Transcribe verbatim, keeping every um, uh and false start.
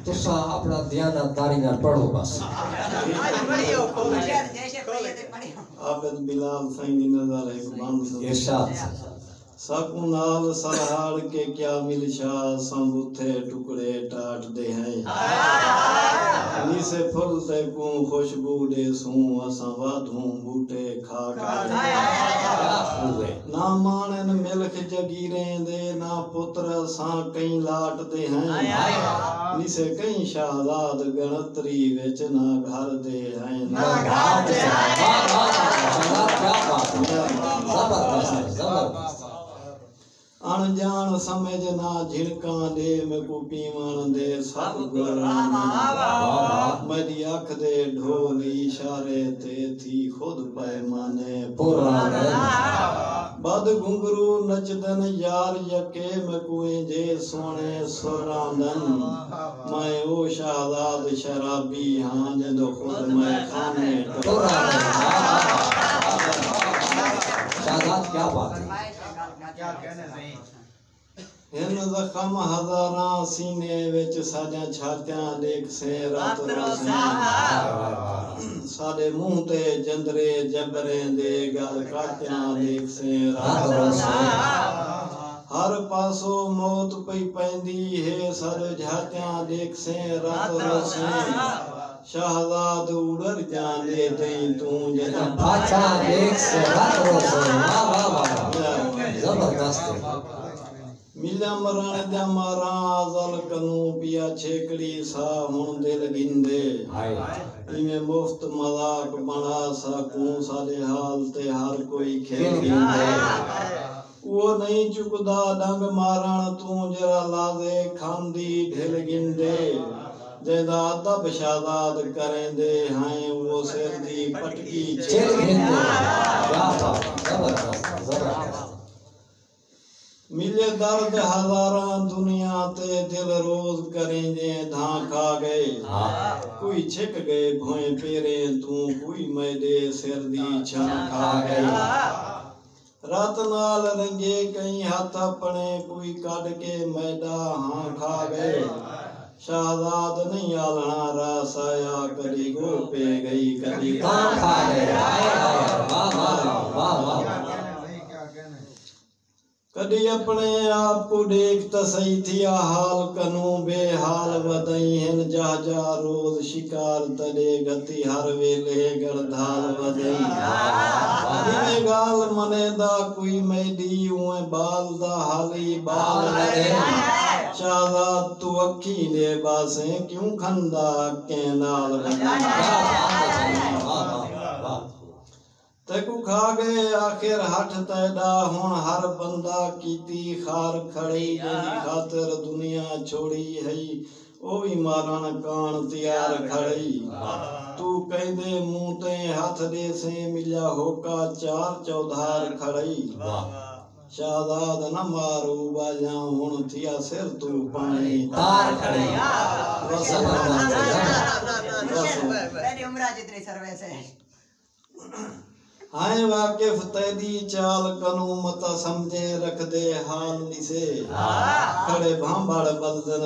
تساں اپݨا دیانت داری نال پڑھو بس۔ عابد بلال سائیں دی نظر ہک بند سݨو۔ ارشاد۔ ساکوں نال سرہاڑ کے کیا ملشا، اساں بتھے ٹکڑے ٹاٹ دے ہیں۔ نیسے پھل تیکوں خوشبو ݙیسوں، اساں وادھوں بوٹے کھا کے۔ نہ ماݨن ملک جگیریں دے، نہ پتر اساں کہیں لاٹ دے ہیں۔ نیسے کہیں شہزاد ڳݨتری وچ، نہ گھر دے ہیں، نہ گھاٹ دے ہیں۔ واہ، واہ، واہ، واہ، کیا بات ہے۔ زبردست، زبردست۔ اݨ ڄاݨ سمجھ نہ جھڑکاں ݙے، میکوں پیوݨ دے سب گل راندن۔ میݙی اکھ دے ڈھول اشارے تے تھی خود پیمانے پراندن۔ بد گھنگرو نچدن یار یکے، میکوں اینجھے سوہݨے سر آندن۔ میں او شہزاد شرابی ہاں، جیندو خود میں خانے ٹر آندن۔ شہزاد، کیا بات ہے۔ ہن زخم ہزاراں سینے وچ، ساݙیاں چھاتیاں ݙیکھسیں رت روسیں۔ ساݙے منہ تے جندرے جبریں دے، ڳل کاتیاں ݙیکھسیں رت روسیں۔ ہر پاسوں موت پئی پیندی ہے، ساݙے جھاتیاں ݙیکھسیں رت روسیں۔ شہزاد اݙر جاندے تئیں توں جݙاں پاچھاں ݙیکھسیں رت روسیں۔ واہ، واہ، واہ، واہ۔ زبردست ہے۔ ملیاں مرݨ دیاں ماراں ازل کنوں، پیا چھیکڑی ساہ ہݨ دل گھندے۔ ہائے۔ ایویں مفت مذاق بݨا ساکوں، ساݙے حال تے ہر کوئی کھل گھندے۔ او نئیں چکدا ݙنگ مارݨ توں، جیڑھا لازے کھاندی ڈھل گھندے۔ جیندا ادب شہزاد کریندے ہیں، او سر دی پٹکی چھل گھندے۔ کیا بات ہے، زبردست، زبردست۔ ملے درد ہزاراں دنیا تے، دل روز کریندے دھاں کھا ڳئے۔ ہاں۔ کوئی چھک ڳئے بھوئیں پیریں توں، کوئی میݙے سر دی چھاں کھا ڳئے۔ رت نال رنگے کہیں ہتھ اپݨے، کوئی کڈھ کے میݙا ہاں کھا ڳئے۔ شہزاد نئیں آلݨا راہ سایا، کݙی ڳو پے ڳئی، کݙی کاں کھا ڳئے۔ ہائے ہائے، واہ واہ، واہ واہ۔ کݙی اپݨے آپ کوں ݙیکھ تاں سہی، تھیا حال کنوں بے حال ودئیں ہن۔ جاہ جاہ روز شکار تیݙے گھتی، ہر ویلھے ڳڑدھال ودئیں۔ جیویں ڳالھ منیندا کوئی میݙی، اونویں ٻال دا حالی ٻال ودئیں۔ شہزاد توں اکھیں ݙے ٻاسیں، کیوں کھندا اکیں نال ودئیں۔ تیکوں کھا ڳئے آخر ہٹھ تیݙا، ہݨ ہر بندہ کیتی خار کھڑئی، جیندی خاطر دنیا چھوڑی ہئی، او وی مارݨ کاݨ تیار کھڑئی۔ توں کیندے منہ تے ہتھ ݙیسیں، ملیا ہوکا چار چودھار کھڑئی۔ واہ۔ شہزاد نہ مار اٻالیاں، ہݨ تھیا سر توں پاݨی تار کھڑئی۔ بس، بس، بس۔ میݙی عمرہ جتنی سروس ہے۔ ہائیں واقف تیݙی چال کنوں، متاں سمجھیں رکھدے حال ݙسے۔ کھڑے بھانبھڑ ٻلدن